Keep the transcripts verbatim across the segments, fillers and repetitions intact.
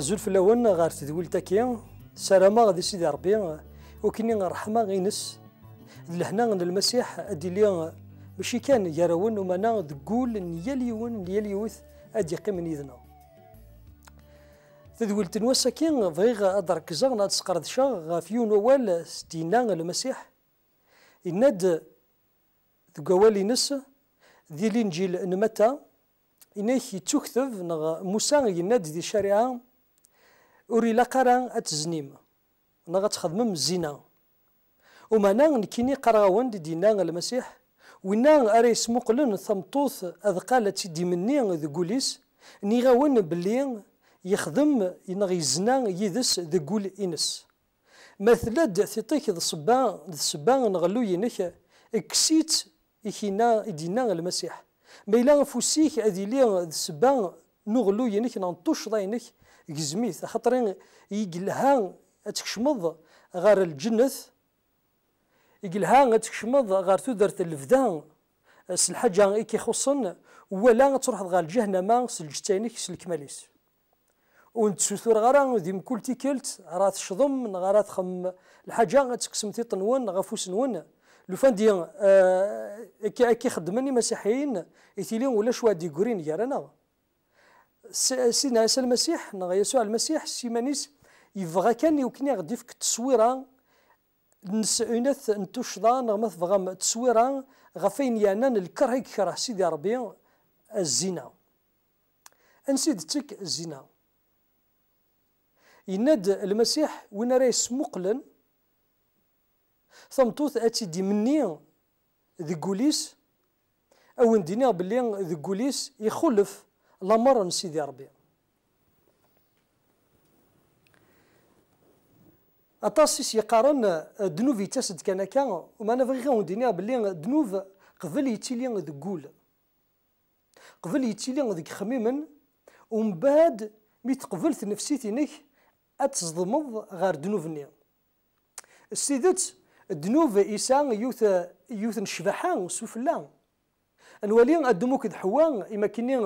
Azul fell-awen ɣer tedwilt-agi. Ssarameɣ di Sidi Ṛebbi ukni ṛṛeḥma-ines d lehna n Lmasiḥ ad d-tili mačči kan gar-awen, umana deg wul n yal yiwen, n yal yiwet ad d-yeqqimen yid-neɣ. Tadwilt n wass-agi, bɣiɣ ad d-rekzeɣ neɣ ad sqerdceɣ ɣef yiwen wawal s-d-yenna Lmasiḥ. Yenna-d deg wawal-ines di Linǧil n Matta, inek yettukteb, neɣ Musa yenna-d di ccariɛa, ur ilaq ara ad teznim neɣ ad txedmem zzina. Umana nekkini qqareɣ-awen-d, i d-yenna Lmasiḥ, winna ara yesmuqlen tameṭṭut adeqqal ad tt-id-imenni deg wul-is, nniɣ-awen belli yexdem neɣ yezna yid-s deg wul-ines. Ma tella-d tiṭ-ik d ssebba, d ssebba n ɣelluy-inek, kkes-itt, i k-yenna, i d-yenna Lmasiḥ. Ma yella afus-ik ad yili d ssebba n uɣelluy-inek neɣ n tuccḍa-inek, gzem-it, axaṭer i yelha ad tkecmeḍ ɣer lǧennet, i yelha ad tkecmeḍ ɣer tudert n lebda s lḥaǧa i k-ixuṣṣen, wala ad truḥeḍ ɣer lǧahnama s lǧetta-inek s lekmal-is. Ur n-ttsutureɣ ara di mkul tikkelt ara tecḍem neɣ ara txemmem lḥaǧa, ad tekksem tiṭ-nwen neɣ afus-nwen. Lufan di, eh, akka, akka i xeddmen imasiḥiyen, i tili ulac wa d-yeggrin gar-aneɣ. S-, Sidna Ɛisa Lmasiḥ, neɣ Yasuɛ Lmasiḥ, s yiman-is, yebɣa kan i wakken i ɣ-d-ifk tteswira n s-, unat n tuccḍa, neɣ ma tebɣam tteswira ɣef ayen yeɛnan lkeṛh i yekreh Sidi Ṛebbi, zzina. Ansi d-tettek zzina? Yenna-d Lmasiḥ, win ara yesmuqlen tameṭṭut ad tt-id-imenni deg wul-is, ad wen-d-iniɣ belli deg wul-is ixulef lameṛ n Sidi Ṛebbi. Aṭas i s-yeqqaren, eh, ddnub yettas-d kan akka, umana bɣiɣ ad wen-d-iniɣ belli ddnub qbel yettili deg wul. Qbel yettili deg yixemmimen, umbeɛd mi teqbel tnefsit-inek ad teẓdmeḍ ɣer ddnub-nni. S tidet, ddnub yesɛa yiwet, yiwet n ccbaḥa sufella. Ad nwali Adum akked Ḥewwa, imakkenni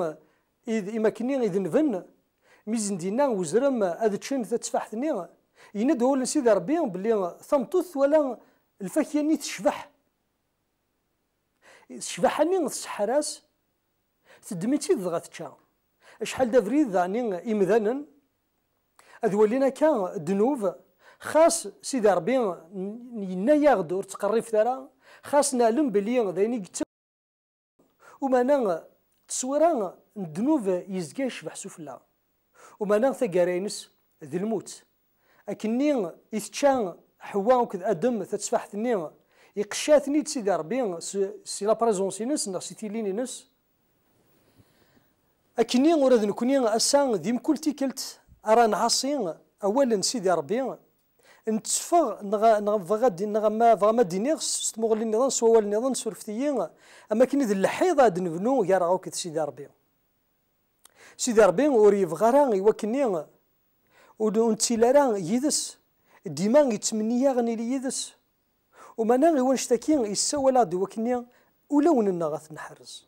i d, imakkenni i denben, mi sen-d-yenna uzrem ad ččen tatteffaḥt-nni, yenna-d wawal n Sidi Ṛebbi belli tameṭṭut twala lfakya-nni tecbeḥ. Ccbaḥa-nni tseḥḥer-as, teddem-itt-id dɣa tečča. Acḥal d abrid daɣen i imdanen ad walin akka ddnub, xas Sidi Ṛebbi n-, yenna-yaɣ-d ur ttqerribet ara, xas neɛlem belli d ayen i yettawi. Umana tteswira n ddnub yezga yecbeḥ sufella. Umana taggara-ines d lmut. Akkenni i tečča Ḥewwa akked Adem tatteffaḥt-nni, iqecca-ten-id Sidi Ṛebbi s, si la présence-ines neɣ si tilin-ines. Akkenni ula d nekkni ass-a di mkul tikkelt ara nɛaṣi awal n Sidi Ṛebbi, netteffeɣ neɣ, neɣ bɣiɣ ad d-, neɣ ma bɣam ad d-iniɣ s, s tmuɣli nniḍen, s wawal nniḍen, surfet-iyi, am akken i d lḥiḍ ad nebnu gar-aɣ akked Sidi Ṛebbi. Sidi Ṛebbi ur yebɣi ara i wakken-nni ur, ur nettili ara yid-s. Dima yettmenni-aɣ ad nili yid-s. Umana i wanect-agi yessawal-aɣ-d i wakken-nni ulawen-nneɣ ad ten-nḥerrez.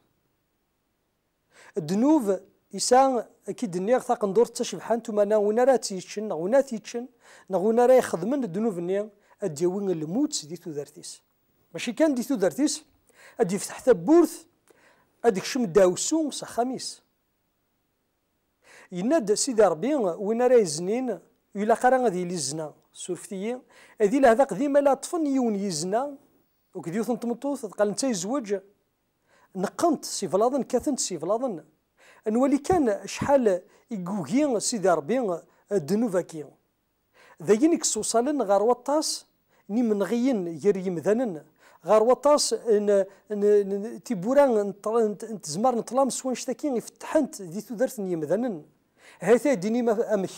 Ddnub yesɛa, akka i d-nniɣ, taqendurt d tacebḥant, umana win ara tt-yeččen, neɣ win ara t-yeččen, neɣ win ara ixedmen ddnub-nni, ad d-yawi lmut di tudert-is. Mačči kan di tudert-is, ad d-yefteḥ tawwurt, ad d-ikcem ddeɛwessu s axxam-is. Yenna-d Sidi Ṛebbi, win ara yeznin, ur ilaq ara ad yili zzna. Surfet-iyi, di leɛtaq d imal ad ṭṭfen yiwen yezna, akked yiwet n tmeṭṭut, ad qqalent ay zzweǧ, neqqent s iblaḍen, kkatent s iblaḍen. Ad nwali kan acḥal i yugi Sidi Ṛebbi ddnub-agi. D ayen i yessewṣalen ɣer waṭas n yimenɣiyen gar yimdanen, ɣer waṭas n, n, n, n tiwwura n ṭ-, n, n tezmar n ṭṭlam s wanect-agi i fettḥent di tudert n yimdanen. Hat ad d-inim amek.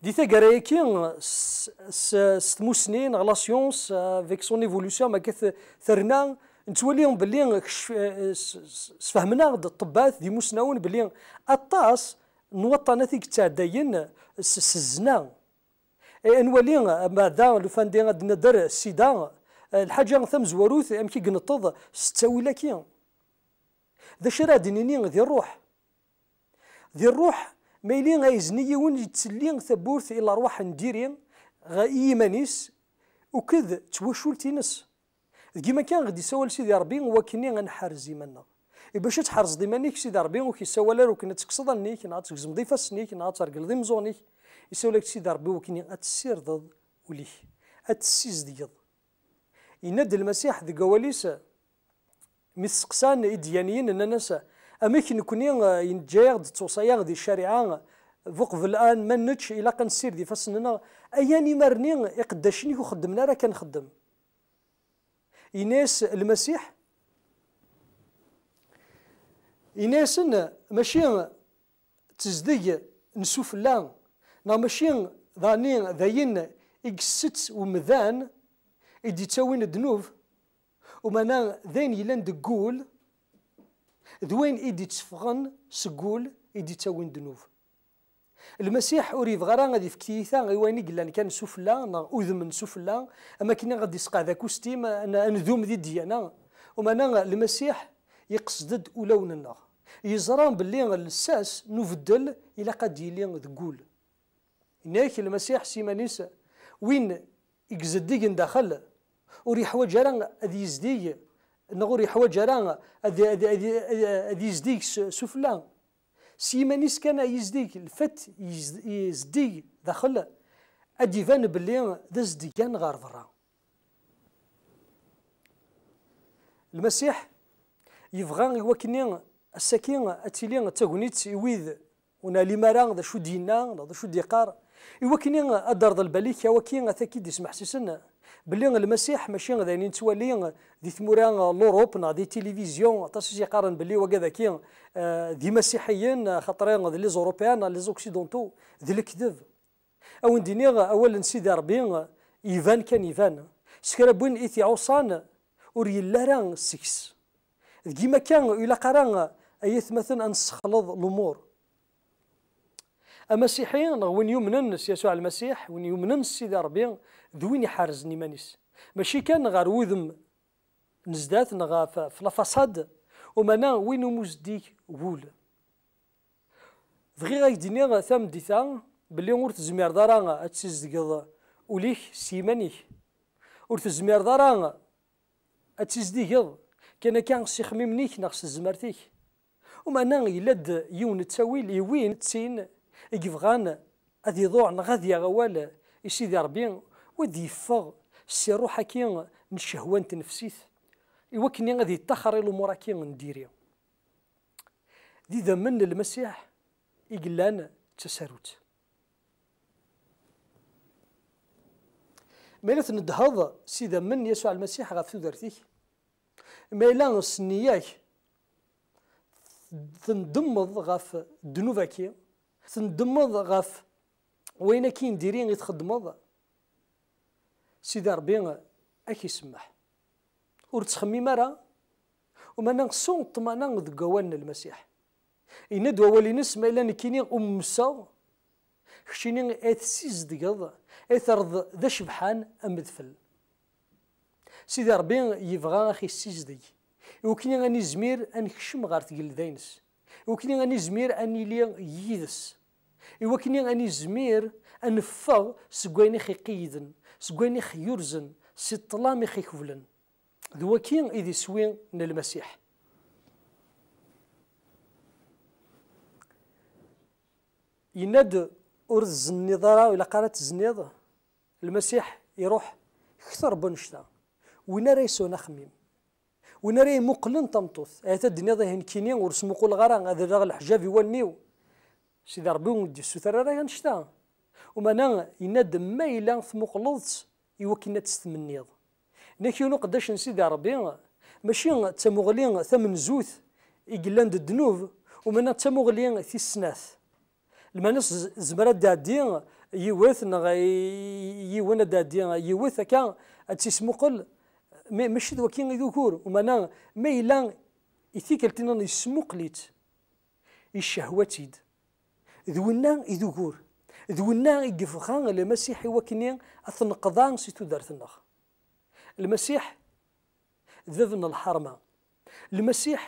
Di taggara-agi, s, s, s tmussni neɣ la science, avec son évolution, ma akka t-, terna, nettwali belli kec-, s, s, sfehmen-aɣ-d ṭṭebbat d imusnawen belli aṭas n waṭṭanat i yettɛeddayen s, s zzna. E, ad nwali, ma da lufandi ad d-nader ssida, e, lḥaǧa tamezwarut, amek i ineṭṭeḍ s ttawil-agi. D acu ara d-nini di ṛṛuḥ? Di ṛṛuḥ, Ma yili ayezni yiwen yettelli tawwurt i lerwaḥ n diri, ɣ-, i yiman-is, uked d twacult-ines. Deg yimekka i ɣ-d-issawal Sidi Ṛebbi wakken ad nḥerrez iman-nneɣ. I bac ad tḥerzeḍ iman-ik, Sidi Ṛebbi ur k-issawal ara wakken ad tekkseḍ allen-ik, neɣ ad tgezmeḍ ifassen-ik, neɣ ad tergleḍ imeẓẓuɣen-ik. Issawal-ak-d Sidi Ṛebbi wakken ad tessirdeḍ ul-ik, ad tessizedgeḍ. Yenna-d Lmasiḥ deg wawal-is, mi t-seqsan idyaniyen, nnan-as: "Amek nekni, eh, yeǧǧa-yaɣ-d ttewṣaya di ccariɛa, buqbel an ma nečč ilaq ad nessired ifassen-nneɣ, ayan imarni iqeddacen-ik ur xeddmen ara akka nxeddem?" Yenna-yas Lmasiḥ, yenna-yasen: "Mačči d tezdeg n sufella, neɣ mačči daɣen d ayen i yessett umdan i d-ittawin ddnub, umana d ayen yellan deg wul, d wayen i d-itteffɣen seg wul i d-ittawin ddnub." Lmasiḥ ur yebɣi ara ad yefk tiyita i wayen i yellan kan sufella, neɣ udem n sufella, am akken ad d-isqeɛd akustim, ad n-, ad ndum di ddyana. Umana Lmasiḥ yeqsed-d ulawen-nneɣ. Yeẓra belli lsas n ubeddel ilaq ad d-yili deg wul. Yenna-yak Lmasiḥ s yiman-is, win i izeddigen daxel, ur yeḥwaǧ ara ad yezdig, neɣ ur yeḥwaǧ ara ad, ad, ad, ad, ad yezdig s, sufella. S yiman-is kan ad yezdig, lfet yez-, yezdig daxel, ad d-iban belli d azedgan ɣer berra. Lmasiḥ yebɣa i wakkenni ass-agi ad tili d tagnit i wid ur neɛlim ara d acu d-yenna neɣ d acu d-yeqqar, i wakkenni ad d-terḍel lbal-ik, a waki ata k-id-ismeḥsisen belli Lmasiḥ mačči d ayen i nettwali di tmura n l'Europe neɣ di tilivizyu, aṭas i s-yeqqaren belli wagad-agi, eh, d imasiḥiyen, xaṭer d les Européens, les Occidentaux, d lekdeb. A wen-d-iniɣ, awal n Sidi Ṛebbi iban kan iban. S kra n win i t-iɛuṣan ur yelli ara seg-s. Deg yimi akka, ur ilaq ara, ay atmaten, ad nessexleḍ lumuṛ. Amasiḥi, neɣ win yumnen s Yasuɛ Lmasiḥ, win yumnen s Sidi Ṛebbi, d win iḥerrzen iman-is. Mačči kan ɣer wudem n zdat neɣ ɣef, ɣef la façade, umana win umi zeddig wul. Bɣiɣ ad k-d-iniɣ tameddit-a belli ur tezmireḍ ara ad tessizedgeḍ ul-ik s yiman-ik. Ur tezmireḍ ara ad tizdigeḍ kan akka s ixemmimen-ik neɣ s tezmert-ik. Umana yella-d yiwen n ttawil i win d tin i yebɣan ad iḍuɛ neɣ ad yaɣ awal i Sidi Ṛebbi, u ad yeffeɣ si ṛṛuḥ-agi n ccehwa n tnefsit, i wakken ad yettaxer i lumuṛ-agi n diri. D idammen n Lmasiḥ i yellan d tasarut. Ma yella tneddheḍ s idammen n Yasuɛ Lmasiḥ ɣef tudert-ik, ma yella s nneyya-k tendemmeḍ ɣef ddnub-agi, tendemmeḍ ɣef wayen akkin diri i txeddmeḍ, Sidi Ṛebbi ad k-isemmeḥ. Ur ttxemmim ara, umana sɛu ṭṭmana deg wawal n Lmasiḥ. Yenna-d wawal-ines, ma yella nekkini ummeseɣ, keččini ay tessizedgeḍ, ay terreḍ d acebḥan am udfel. Sidi Ṛebbi yebɣa ad ɣ-yessizdeg, i wakken ad nizmir ad nekcem ɣer tgelda-ines, i wakken ad nizmir ad nili yid-s, i wakken ad nizmir ad neffeɣ seg wayen i ɣ-iqeyyden, seg wayen i ɣ-yurzen, si ṭṭlam i ɣ-ikeblen. D waki i d iswi n Lmasiḥ. Yenna-d, ur tzenniḍ ara, ilaq ara tezniḍ. Lmasiḥ iruḥ kter n wannect-a. Win ara yesɛun axemmim, win ara imuqlen tameṭṭut, ahat ad d-tiniḍ, "Ihi nekkini ur smuquleɣ ara, ad rreɣ leḥjab i wallen-iw." Sidi Ṛebbi ur d-yessuter ara annect-a. Umana yenna-d, "Ma yella tmuqleḍ-tt i wakken ad tt-tmenniḍ." Yenna-k yiwen uqeddac n Sidi Ṛebbi, mačči d tamuɣli tamenzut i yellan d ddnub, umana d tamuɣli tis snat. Lmeɛna-s z-, tezmer ad d-tɛeddi yiwet neɣ i-, yiwen ad d-tɛeddi yiwet akka ad tt-ismuqel, ma-, mačči d waki i d ugur, umana ma yella i tikkelt-nniḍen yesmuqel-itt, icehwa-tt-id. D winna i d ugur. D winna i yebɣa Lmasiḥ i wakken ad t-neqḍa si tudert-nneɣ. Lmasiḥ d bab n lḥerma. Lmasiḥ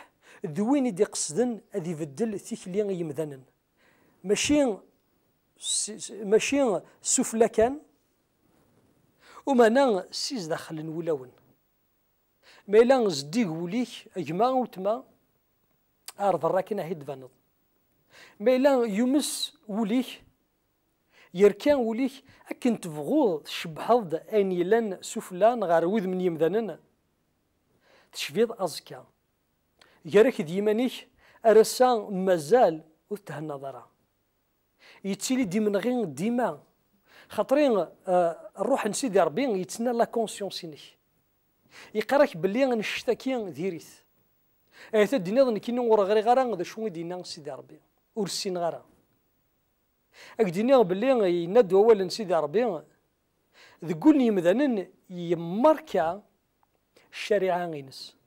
d win i d-iqesden ad ibeddel tikli i yemdanen. Mačči s-, s-, mačči sufella kan, umana si zdaxel n wulawen. Ma yella zeddig wul-ik, a gma, a weltma, ar berra kan ahi d-tbaneḍ. Ma yella yumes wul-ik, yerka wul-ik, akken tebɣuḍ tcebbḥeḍ-d ayen yellan sufella neɣ ar wudem n yimdanen, tecbiḍ aẓekka. Gar-ak d yiman-ik, ar ass-a mazal ur thennaḍ ara. Yettili-d imenɣi dima. Xaṭri, eh, ṛṛuḥ n Sidi Ṛebbi yettnal la conscience-inek. Yeqqar-ak belli annect-agi diri-t. Ahat ad d-tiniḍ, nekkini ur ɣriɣ ara d acu i d-yenna Sidi Ṛebbi. Ur ssineɣ ara. Ad k-d-iniɣ belli yenna-d wawal n Sidi Ṛebbi, deg wul n yemdanen yemmarka ccariɛa-ines.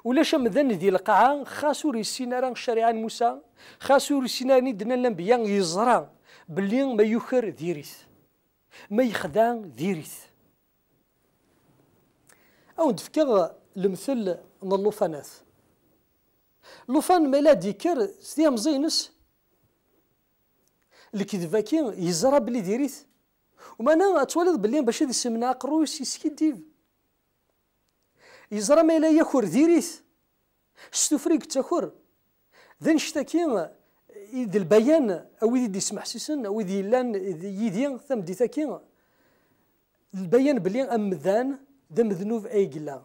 Ulac amdan di lqaɛa, xas ur yessin ara ccariɛa n Musa, xas ur yessin ara i d-nnan lanbeyya, yeẓra belli ma yuker diri-t, ma yexdeɛ diri-t. Ad wen-d-fkeɣ lemtel n llufanat. Llufan ma yella ad d-yekker s tilemẓi-ines, lekdeb-agi yeẓra belli diri-t. Umana ad twaliḍ belli bac ad isemneɛ aqerruy-is yeskiddib. Yeẓra ma yella yaker diri-t. S tufra i yettaker. D annect-agi i d lbayan, a wid i d-yesmeḥsisen, a wid yellan d yid-i tameddit-agi, lbayan belli amdan d amednub ay yella.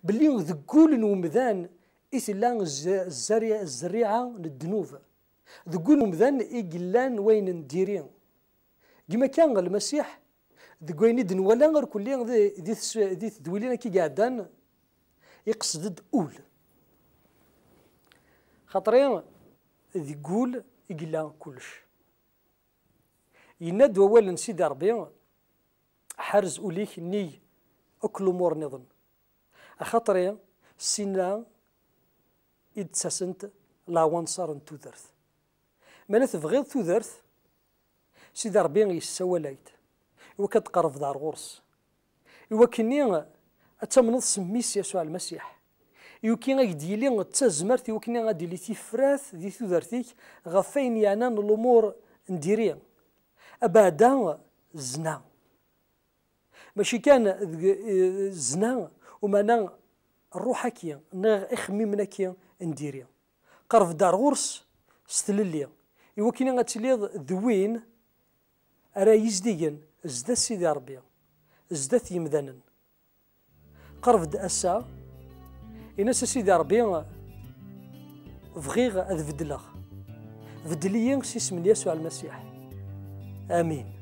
Belli deg wul n umdan i tella z-, zzari-, zzerriɛa n ddnub. Deg wul n umdan i yellan wayen n diri. Gma akka Lmasiḥ, deg wayen i d-nwala irkelli di, di tes-, di tedwilin akka i iɛeddan, iqsed-d ul. Xaṭri deg wul i yella kullec. Yenna-d wawal n Sidi Ṛebbi, ḥerz ul-ik nnig akk lumuṛ nniḍen. Axaṭri sinna i d-ttasent lawanṣer n tudert. Ma la tebɣiḍ tudert, Sidi Ṛebbi yessawal-ak-d i wakken ad tqerrbeḍ ar ɣur-s, i wakken ad tamneḍ s mmi-s Yasuɛ Lmasiḥ, i wakken ad k-d-yili d tazmert, i wakken ad d-tili tifrat di tudert-ik ɣef wayen yeɛnan lumuṛ n diri. Abeɛda, zna. Mačči kan deg, eh, zna, umana ṛṛuḥ-agi neɣ ixemmimen-agi n diri. Qerreb-d ar ɣur-s s tlelli, i wakken ad tiliḍ d win ara yizdigen zdat Sidi Ṛebbi, zdat yemdanen. Qerreb-d ass-a, in-as a Sidi Ṛebbi, bɣiɣ ad beddleɣ. Beddel-iyi s isem n Yasuɛ Lmasiḥ. Amin.